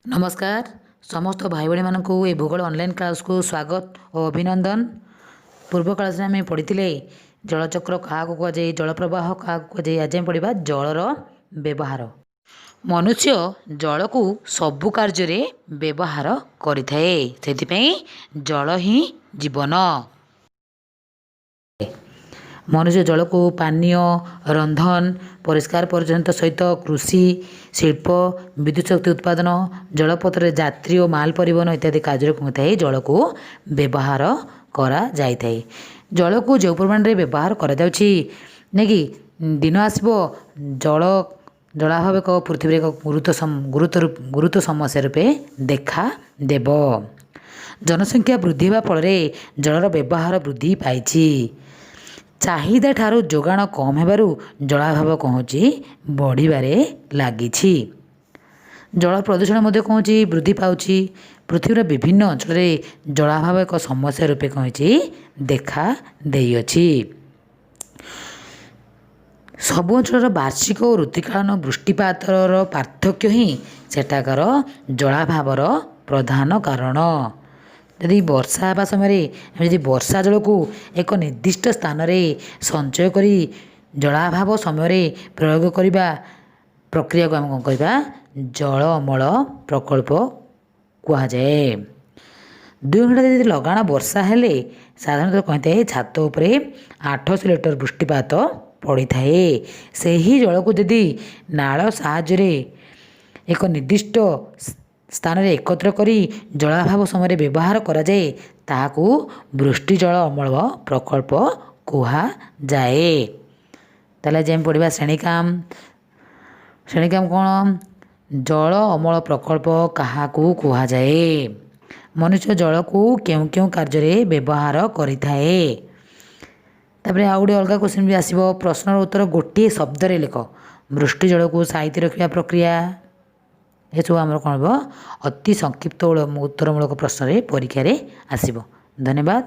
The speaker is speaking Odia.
ନମସ୍କାର, ସମସ୍ତ ଭାଇ ଭଉଣୀମାନଙ୍କୁ ଏ ଭୂଗୋଳ ଅନଲାଇନ୍ କ୍ଲାସ୍କୁ ସ୍ୱାଗତ ଓ ଅଭିନନ୍ଦନ। ପୂର୍ବ କ୍ଲାସ୍ରେ ଆମେ ପଢ଼ିଥିଲେ ଜଳଚକ୍ର କାହାକୁ କୁହାଯାଏ, ଜଳପ୍ରବାହ କାହାକୁ କୁହାଯାଏ। ଆଜି ଆମେ ପଢ଼ିବା ଜଳର ବ୍ୟବହାର। ମନୁଷ୍ୟ ଜଳକୁ ସବୁ କାର୍ଯ୍ୟରେ ବ୍ୟବହାର କରିଥାଏ, ସେଥିପାଇଁ ଜଳ ହିଁ ଜୀବନ। ମନୁଷ୍ୟ ଜଳକୁ ପାନୀୟ, ରନ୍ଧନ, ପରିଷ୍କାର ପରିଚ୍ଛନ୍ନତା ସହିତ କୃଷି, ଶିଳ୍ପ, ବିଦ୍ୟୁତ ଶକ୍ତି ଉତ୍ପାଦନ, ଜଳପଥରେ ଯାତ୍ରୀ ଓ ମାଲ ପରିବହନ ଇତ୍ୟାଦି କାର୍ଯ୍ୟରେ କ'ଣ ଥାଏ, ଜଳକୁ ବ୍ୟବହାର କରାଯାଇଥାଏ। ଜଳକୁ ଯେଉଁ ପରିମାଣରେ ବ୍ୟବହାର କରାଯାଉଛି ନାଇଁ କି, ଦିନ ଆସିବ ଜଳାଭାବ ଏକ ପୃଥିବୀରେ ଏକ ଗୁରୁତ୍ୱ ଗୁରୁତ୍ୱ ସମସ୍ୟା ରୂପେ ଦେଖା ଦେବ। ଜନସଂଖ୍ୟା ବୃଦ୍ଧି ହେବା ଫଳରେ ଜଳର ବ୍ୟବହାର ବୃଦ୍ଧି ପାଇଛି। ଚାହିଦା ଠାରୁ ଯୋଗାଣ କମ୍ ହେବାରୁ ଜଳାଭାବ କ'ଣ ହେଉଛି, ବଢ଼ିବାରେ ଲାଗିଛି। ଜଳ ପ୍ରଦୂଷଣ ମଧ୍ୟ କ'ଣ ହେଉଛି, ବୃଦ୍ଧି ପାଉଛି। ପୃଥିବୀର ବିଭିନ୍ନ ଅଞ୍ଚଳରେ ଜଳାଭାବ ଏକ ସମସ୍ୟା ରୂପେ କ'ଣ ହେଇଛି, ଦେଖା ଦେଇଅଛି। ସବୁ ଅଞ୍ଚଳର ବାର୍ଷିକ ଓ ଋତୁକାଳୀନ ବୃଷ୍ଟିପାତର ପାର୍ଥକ୍ୟ ହିଁ ସେଠାକାର ଜଳାଭାବର ପ୍ରଧାନ କାରଣ। ଯଦି ବର୍ଷା ହେବା ସମୟରେ ଆମେ ଯଦି ବର୍ଷା ଜଳକୁ ଏକ ନିର୍ଦ୍ଦିଷ୍ଟ ସ୍ଥାନରେ ସଞ୍ଚୟ କରି ଜଳାଭାବ ସମୟରେ ପ୍ରୟୋଗ କରିବା ପ୍ରକ୍ରିୟାକୁ ଆମେ କ'ଣ କହିବା? ଜଳ ଅମଳ ପ୍ରକଳ୍ପ କୁହାଯାଏ। 2 ଘଣ୍ଟା ଯଦି ଲଗାଣ ବର୍ଷା ହେଲେ ସାଧାରଣତଃ କହିଥାଏ ଛାତ ଉପରେ 800 ଲିଟର ବୃଷ୍ଟିପାତ ପଡ଼ିଥାଏ। ସେହି ଜଳକୁ ଯଦି ନାଳ ସାହାଯ୍ୟରେ ଏକ ନିର୍ଦ୍ଦିଷ୍ଟ ସ୍ଥାନରେ ଏକତ୍ର କରି ଜଳାଭାବ ସମୟରେ ବ୍ୟବହାର କରାଯାଏ, ତାହାକୁ ବୃଷ୍ଟି ଜଳ ଅମଳ ପ୍ରକଳ୍ପ କୁହାଯାଏ। ତାହେଲେ ଆଜି ଆମେ ପଢ଼ିବା ଶ୍ରେଣୀକାମ। ଶ୍ରେଣୀକାମ କ'ଣ? ଜଳ ଅମଳ ପ୍ରକଳ୍ପ କାହାକୁ କୁହାଯାଏ? ମନୁଷ୍ୟ ଜଳକୁ କେଉଁ କେଉଁ କାର୍ଯ୍ୟରେ ବ୍ୟବହାର କରିଥାଏ? ତାପରେ ଆଉ ଗୋଟେ ଅଲଗା କ୍ୱେଶ୍ଚିନ୍ ବି ଆସିବ। ପ୍ରଶ୍ନର ଉତ୍ତର ଗୋଟିଏ ଶବ୍ଦରେ ଲେଖ। ବୃଷ୍ଟି ଜଳକୁ ସାଇତି ରଖିବା ପ୍ରକ୍ରିୟା। ଏସବୁ ଆମର କ'ଣ ହେବ? ଅତି ସଂକ୍ଷିପ୍ତ ଉତ୍ତରମୂଳକ ପ୍ରଶ୍ନରେ ପରୀକ୍ଷାରେ ଆସିବ। ଧନ୍ୟବାଦ।